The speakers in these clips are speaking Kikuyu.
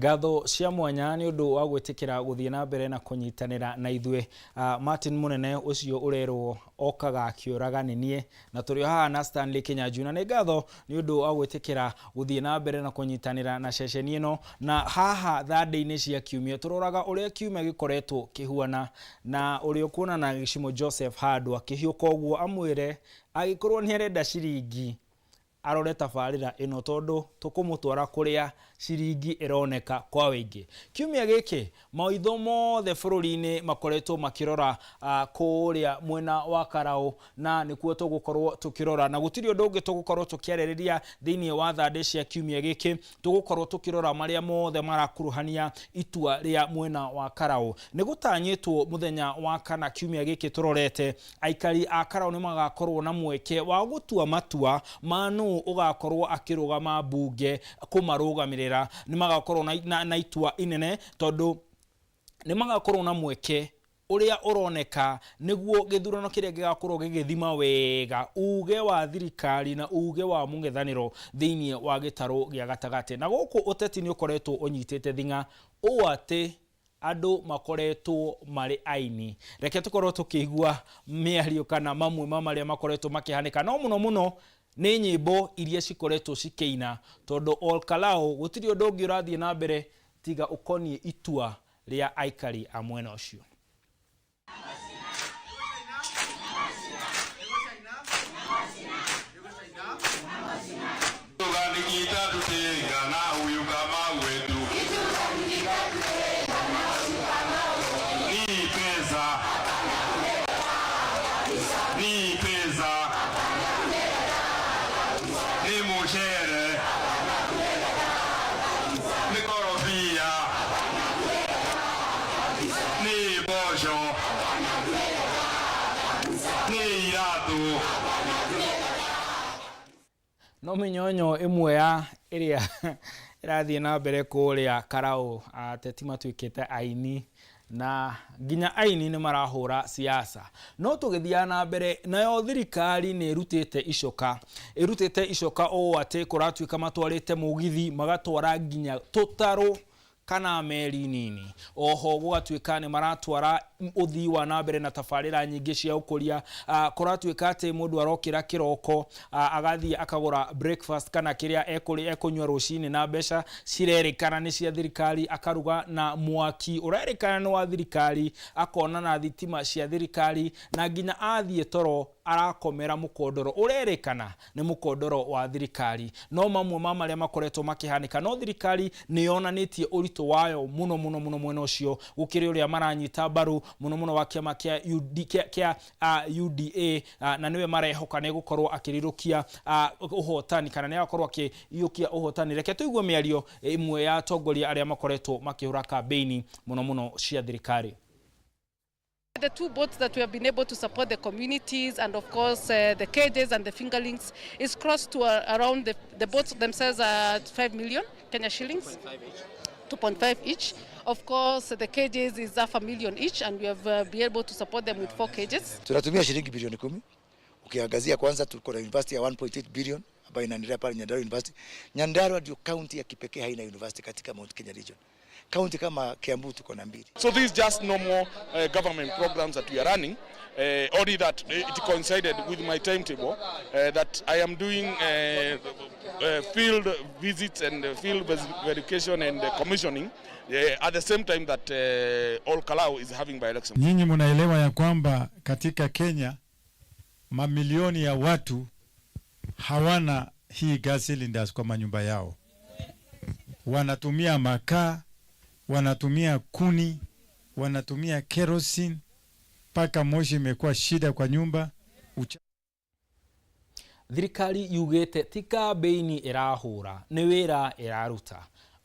Ngatho cia mwanya nĩ ũndũ wa gwĩtĩkĩra gũthiĩ na mbere na kũnyitanĩra na ithuĩ. Martin Mũnene ũcio ũrerwo okaga akĩũraga nĩ niĩ, na tũrĩ o haha na Stanley Kĩnyanjui. Na nĩ ngatho nĩ ũndũ wa gwĩtĩkĩra gũthiĩ na mbere na kũnyitanĩra na ceceni ĩno. Na haha thandĩ-inĩ cia kiumia tũroraga ũrĩa kiumia gĩkoretwo kĩhuana, na ũrĩa ũkuona na Gĩcimo Joseph handũ akĩhiũka ũguo amwĩre angĩkorwo nĩ arenda ciringi arore tabarĩra ĩno tondũ tũkũmũtwara kũrĩa ciringi ĩroneka kwa wĩingĩ. Kiumia gĩkĩ maitho mothe bũrũri-inĩ makoretwo makĩrora kũrĩa mwena wa Karaũ na nĩkuo tũgũkorwo tũkĩrora, na gũtirĩ ũndũ ũngĩ tũgũkorwo tũkĩarĩrĩria thĩinĩ wa thandĩ cia kiumia gĩkĩ. Tũgũkorwo tũkĩrora marĩa mothe marakuruhania itua rĩa mwena wa Karaũ. Nĩ gũtanyĩtwo mũthenya wa kana kiumia gĩkĩ tũrorete, aikari a Karaũ nĩ magakorwo na mweke wa gũtua matua ma nũ ũgakorwo akĩrũgama mbunge kũmarũgamĩrĩra. Nĩ magakorwo na itua inene tondũ nĩ magakorwo na mweke ũrĩa ũroneka nĩguo gĩthurano kĩrĩa gĩgakorwo gĩgĩthima wega uge wa thirikari na uge wa mũng'ethanĩro thĩinĩ wa gĩtarũ gĩa gatagatĩ. Na gũkũ ũteti nĩ ũkoretwo ũnyitĩte thing'a ũũ atĩ andũ makoretwo marĩ aini. Reke tũkorwo tũkĩigua mĩario kana mamwe ma marĩa makoretwo makĩhanĩka, no mũno mũno nĩ nyĩmbo iria cikoretwo cikĩina, tondũ Ol Kalou gũtirĩ ũndũ ũngĩ ũrathiĩ na mbere tiga ũkoniĩ itua rĩa aikari a mwena ũcio. Nĩ mboco, nĩ iratũ. No mĩnyonyo ĩmwe ya ĩrĩa ĩrathiĩ na mbere kũrĩa Karaũ, ateti matuĩkĩte aini na nginya aini nĩ marahũra siasa. No tũgĩthiaga na mbere, nayo thirikari nĩ ĩrutĩte icoka, ĩrutĩte icoka ũũ atĩ kũratuĩka matwarĩte mũgithi, magatwara nginya tũtarũ kana meri nini. Oho gũgatuĩka nĩ maratwara ũthii wa na mbere na tabarĩra nyingĩ cia ũkũria. Kũratuĩka atĩ mũndũ arokĩra kĩroko agathiĩ akagũra breakfast kana kĩrĩa ekũnyua rũcinĩ na mbeca cirerĩkana nĩ cia thirikari, akaruga na mwaki ũrerĩkana nĩ wa thirikari, akona na thitima cia thirikari, na nginya athiĩ toro arakomera mũkondoro ũrerĩkana nĩ mũkondoro wa thirikari. No mamwe ma marĩa makoretwo makĩhanĩka, no thirikari nĩ yonanĩtie ũritũ wayo mũno mũno mũno mwena ũcio gũkĩrĩ ũrĩa maranyita mbaru mũno mũno wa kĩama kĩa UD, kĩa, kĩa UDA, na nĩwe marehoka nĩ gũkorwo akĩrirũkia ũhotani kana nĩ agakorwo akĩiyũkia ũhotani. Reke tũigue mĩario ĩmwe ya atongoria arĩa makoretwo makĩhũra kambĩini mũno mũno cia thirikari. The two boats that we have been able to support the communities and of course the cages and the fingerlings is close to around the boats themselves are 5 million Kenya shillings. 2.5 each. Of course the cages is half a million each and we have been able to support them with 4 cages. Tunatumia shilingi bilioni 10. Ukiangazia kwanza tuko na university ya 1.8 billion ambayo inaendelea pale Nyandarua University. Nyandarua ndio county ya kipekee haina university katika Mount Kenya region. County kama Kiambu tuko na 2. So these just normal government programs that we are running, only that it coincided with my timetable that I am doing field visits and field verification and commissioning at the same time that Ol Kalou is having by election. Nyinyi mnaelewa ya kwamba katika Kenya mamilioni ya watu hawana hii gas cylinders kwa manyumba yao. Wanatumia makaa, wanatumia kuni, wanatumia kerosene, mpaka moshi imekuwa shida kwa nyumba. Thirikari yugĩte ti kambĩini ĩrahũra, nĩ wĩra ĩraruta.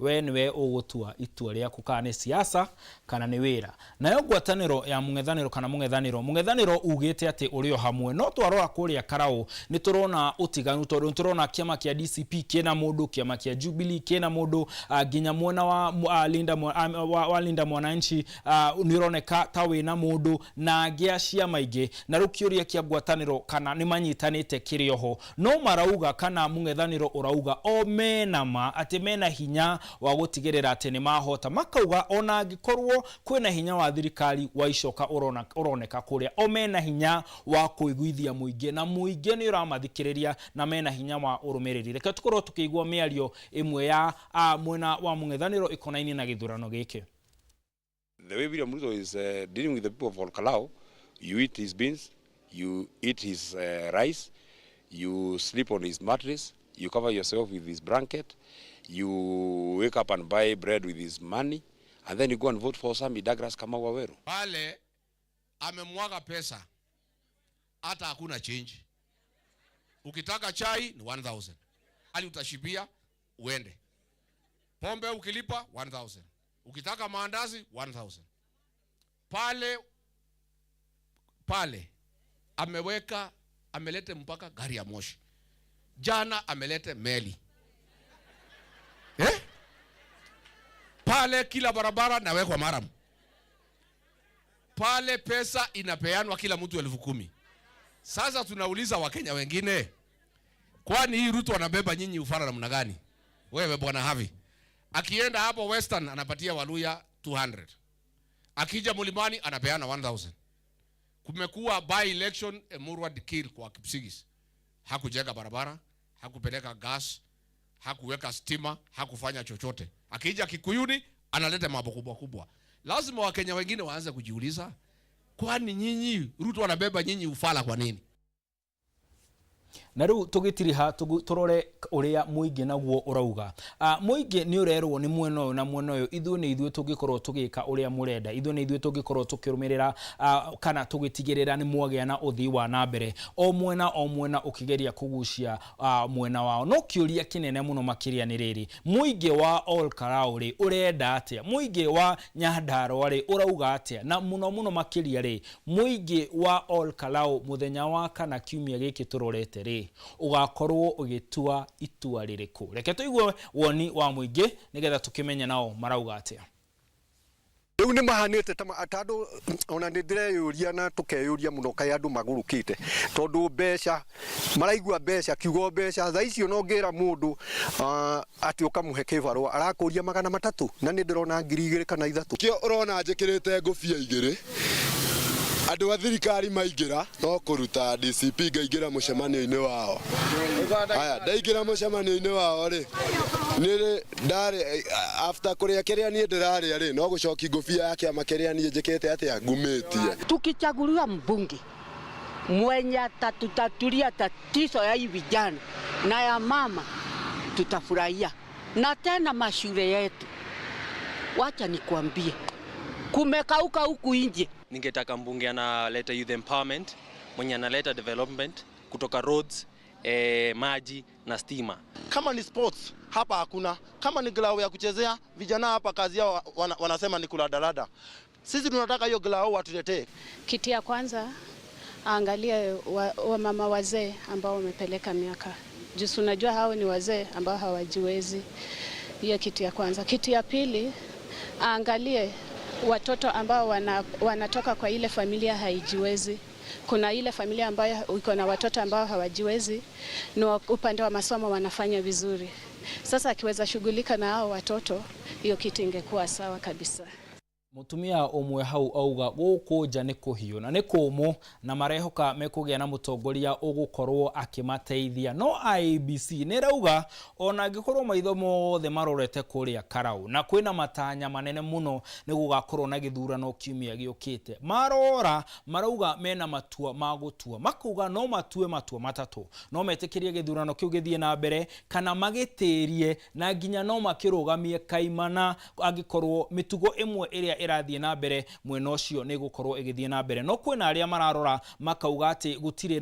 We nĩwe ũgũtua itua rĩaku kana nĩ siasa kana nĩ wĩra. Nayo ngwatanĩro ya mũng'ethanĩro kana mũng'ethanĩro, mũng'ethanĩro ugĩte atĩ ũrĩ o hamwe. No twarora kũrĩa Karaũ nĩ tũrona ũtiganu tondũ nĩ tũrona kĩama kĩa DCP kĩna mũndũ, kĩama kĩa Jubilee kĩna mũndũ, nginya mwena wa Linda Mwananchi nĩ ũroneka ta wĩna mũndũ na angĩ a ciama ingĩ. Na rĩu kĩũria kĩa ngwatanĩro kana nĩ manyitanĩte kĩrĩ oho. No marauga kana mũng'ethanĩro ũrauga o mena ma atĩ mena hinya wa gũtigĩrĩra atĩ nĩ mahota. Makauga ona angĩkorwo kwĩna hinya wa thirikari wa icoka ũroneka kũrĩa, o mena hinya wa kũiguithia mũingĩ na mũingĩ nĩ ũramathikĩrĩria na mena hinya wa ũrũmĩrĩri. Reke tũkorwo tũkĩigua mĩario ĩmwe ya mwena wa mũng'ethanĩro ĩkonainie na gĩthurano gĩkĩ. The way William Ruto is dealing with the people of Olkalou, you eat his beans, you eat his rice, you sleep on his mattress, you cover yourself with his blanket, you wake up and buy bread with his money, and then you go and vote for Sammy Douglas Kamau Waweru. Pale amemwaga pesa, hata hakuna change. Ukitaka chai ni 1000. Hali utashibia uende. Pombe ukilipa 1000. Ukitaka maandazi 1000. Pale pale ameweka, amelete mpaka gari ya moshi. Jana amelete meli. Eh? Pale kila barabara nawekwa murram. Pale pesa inapeanwa kila mtu 10,000. Sasa tunauliza Wakenya wengine, kwani hii Ruto anabeba nyinyi ufala namna gani? Wewe bwana Havi. Akienda hapo Western anapatia Waluya 200. Akija Mlimani anapeana 1000. Kumekuwa by election Emurua Dikirr kwa Kipsigis. Hakujenga barabara, hakupeleka gas, hakuweka stima, hakufanya chochote. Akija Kikuyuni analeta mambo kubwa kubwa. Lazima Wakenya wengine waanze kujiuliza, kwani nyinyi Ruto anabeba nyinyi ufala kwa nini? Na rĩu tũgĩtiriha tũrore ũrĩa mũingĩ naguo ũrauga. Mũingĩ nĩ ũrerwo nĩ mwena ũyũ na mwena ũyũ, ithuĩ nĩ ithuĩ tũngĩkorwo tũgĩka ũrĩa mũrenda, ithuĩ nĩ ithuĩ tũngĩkorwo tũkĩrũmĩrĩra kana tũgĩtigĩrĩra nĩ mwagĩa na ũthii wa na mbere, o mwena o mwena ũkĩgeria kũgucia mwena wao. No kĩũria kĩnene mũno makĩria nĩ rĩrĩ, mũingĩ wa Ol Kalou rĩ ũrenda atĩa? Mũingĩ wa Nyandarua rĩ ũrauga atĩa? Na mũno mũno makĩria rĩ, mũingĩ wa Ol Kalou mũthenya wa kana kiumia gĩkĩ tũrorete rĩ ũgakorwo ũgĩtua itua rĩrĩkũ? Reke tũigue woni wa mũingĩ nĩgetha tũkĩmenye nao marauga atĩa. Rĩu nĩ mahanĩte ta tondũ ona nĩ ndĩreyũria na tũkeyũria mũno kaĩ andũ magũrũkĩte, tondũ mbeca maraigua mbeca kiugo mbeca thaa icio no ngĩra mũndũ atĩ ũkamũhe kĩbarũa arakũria 300 na nĩ ndĩrona 2,000 kana 3. Kĩo ũrona njĩkĩrĩte ngũbia igĩrĩ, andũ a thirikari maingĩra no kũruta DCP ngaingĩra mũcemanio-inĩ wao. Aya, ndaingĩra mũcemanio-inĩ wao rĩ, nĩ ndarĩ after kũrĩa kĩrĩa niĩ ndĩrarĩa rĩ, no gũcoki ngũbia ya kĩama kĩrĩa niĩ njĩkĩte atĩa ngumĩtie. Tukichaguliwa mbunge mwenye atatutatulia tatizo ya hii vijana na ya mama, tutafurahia. Na tena mashule yetu, wacha nikwambie, kumekauka huku nje. Ningetaka mbunge analeta youth empowerment, mwenye analeta development kutoka roads, maji na stima. Kama ni sports hapa hakuna, kama ni ground ya kuchezea vijana hapa kazi yao wanasema ni kuladalada. Sisi tunataka hiyo ground watuletee. Kitu ya kwanza aangalie wamama wazee ambao wamepeleka miaka. Juu unajua hao ni wazee ambao hawajiwezi. Hiyo kitu ya kwanza. Kitu ya pili aangalie watoto ambao wanatoka kwa ile familia haijiwezi. Kuna ile familia ambayo iko na watoto ambao hawajiwezi na upande wa masomo wanafanya vizuri. Sasa akiweza shughulika na hao watoto, hiyo kitu ingekuwa sawa kabisa. Mutumia ũmwe hau auga gũkũ nja nĩ kũhiũ na nĩ kũmũ na marehoka mekũgĩa na mũtongoria ũgũkorwo akĩmateithia. No IEBC nĩ ĩrauga ona angĩkorwo maitho mothe marorete kũrĩa Karau na kwĩna matanya manene mũno nĩ gũgakorwo na gĩthurano kiumia gĩũkĩte, marora marauga mena matua ma gũtua, makauga no matue matua matatũ, no metĩkĩrie gĩthurano kĩu gĩthiĩ na mbere kana magĩtĩrie na nginya no makĩrũgamie kaimana angĩkorwo mĩtugo ĩmwe ĩrĩa ĩrathiĩ na mbere mwena ũcio nĩ gũkorwo ĩgĩthiĩ na mbere. No kwĩna arĩa mararora makauga atĩ gũtirĩ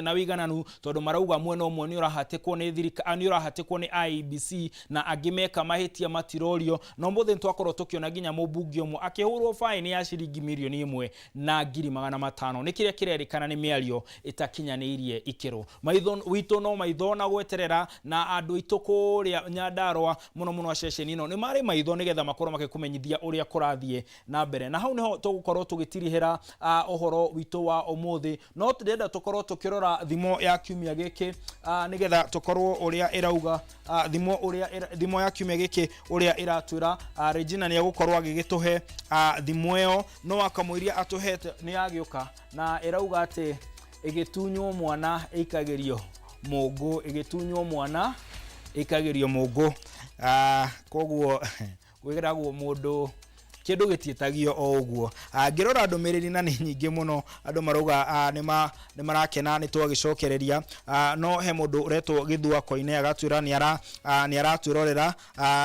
na wĩigananu tondũ marauga mwena ũmwe nĩ ũrahatĩkwo nĩ thirikari, nĩ ũrahatĩkwo nĩ IEBC na angĩ meka mahĩtia matirorio. No mũthĩ twakorwo tũkĩona nginya mũmbunge ũmwe akĩhũrwo faini ya ciringi 1,500,000. Nĩ kĩrĩa kĩrerĩkana nĩ mĩario ĩtakinyanĩirie ikĩro. Maitho witũ no maitho na gweterera na andũ aitũ kũrĩa Nyandarua mũno mũno a ceceni ĩno nĩ marĩ maitho nĩgetha makorwo makĩkũmenyithia ũrĩa kũrathiĩ. kũrathiĩ na mbere. Na hau nĩho tũgũkorwo tũgĩtirihĩra ũhoro witũ wa ũmũthĩ, no tũrenda tũkorwo tũkĩrora thimo ya kiumia gĩkĩ nĩgetha tũkorwo ũrĩa ĩrauga thimo ũrĩa thimo ya kiumia gĩkĩ ũrĩa ĩratwĩra. Regina nĩ egũkorwo agĩgĩtũhe thimo ĩyo, no akamũiria atũhete nĩ yagĩũka na ĩrauga atĩ ĩgĩtunywo mwana ĩikagĩrio mũngũ, ĩgĩtunywo mwana ĩikagĩrio mũngũ. Koguo kwĩragwo mũndũ kĩndũ gĩtiĩtagio o ũguo. Ngĩrora ndũmĩrĩri na nĩ nyingĩ mũno, andũ marauga nĩ marakena nĩ twagĩcokereria. No he mũndũ ũretwo Gĩthua Koine agatwĩra nĩ aratwĩrorera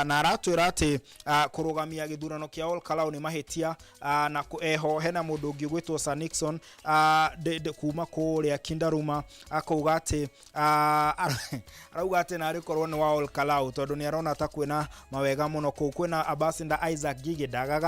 na aratwĩra atĩ kũrũgamia gĩthurano kĩa Ol Kalou nĩ mahĩtia. Na eho hena mũndũ ũngĩ ũgwĩtwo Sir Nixon kuma kũrĩa Kindaruma akauga atĩ arauga atĩ narĩ korwo nĩ wa Ol Kalou tondũ nĩ arona ta kwĩna mawega mũno kũu. Kwĩna Ambassador Isaac Ngigĩ ndagaga,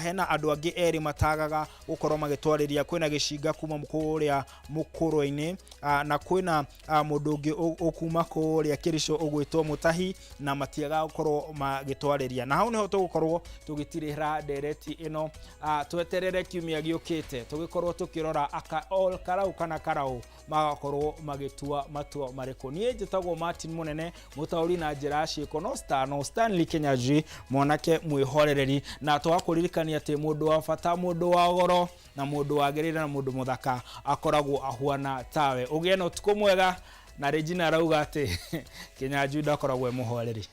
hena andũ angĩ erĩ matagaga gũkorwo magĩtwarĩria. Kwĩna Gĩcinga kuma kũrĩa Mũkũrwe-inĩ, na kwĩna mũndũ ũngĩ ũkuma kũrĩa Kĩricũ ũgwĩtwo Mũtahi, na matiagaga gũkorwo magĩtwarĩria. Na hau nĩho tũgũkorwo tũgĩtirĩra ndereti ĩno. Tweterere kiumia gĩũkĩte tũgĩkorwo tũkĩrora aka Ol Kalou kana Karau magakorwo magĩtua matua marĩkũ. Niĩ njĩtagwo Martin Mũnene, mũtaũri na njĩra ya ciĩko, no Stano Stanley Kinyanjui, mwanake mwĩhorereri, na tũgakũririkania atĩ mũndũ wa bata, mũndũ wa goro, na mũndũ wagĩrĩire, na mũndũ mũthaka akoragwo ahuana tawe. Ũgĩe na ũtukũ mwega. Na Regina arauga atĩ Kinyanjui ndakoragwo e mũhoreri.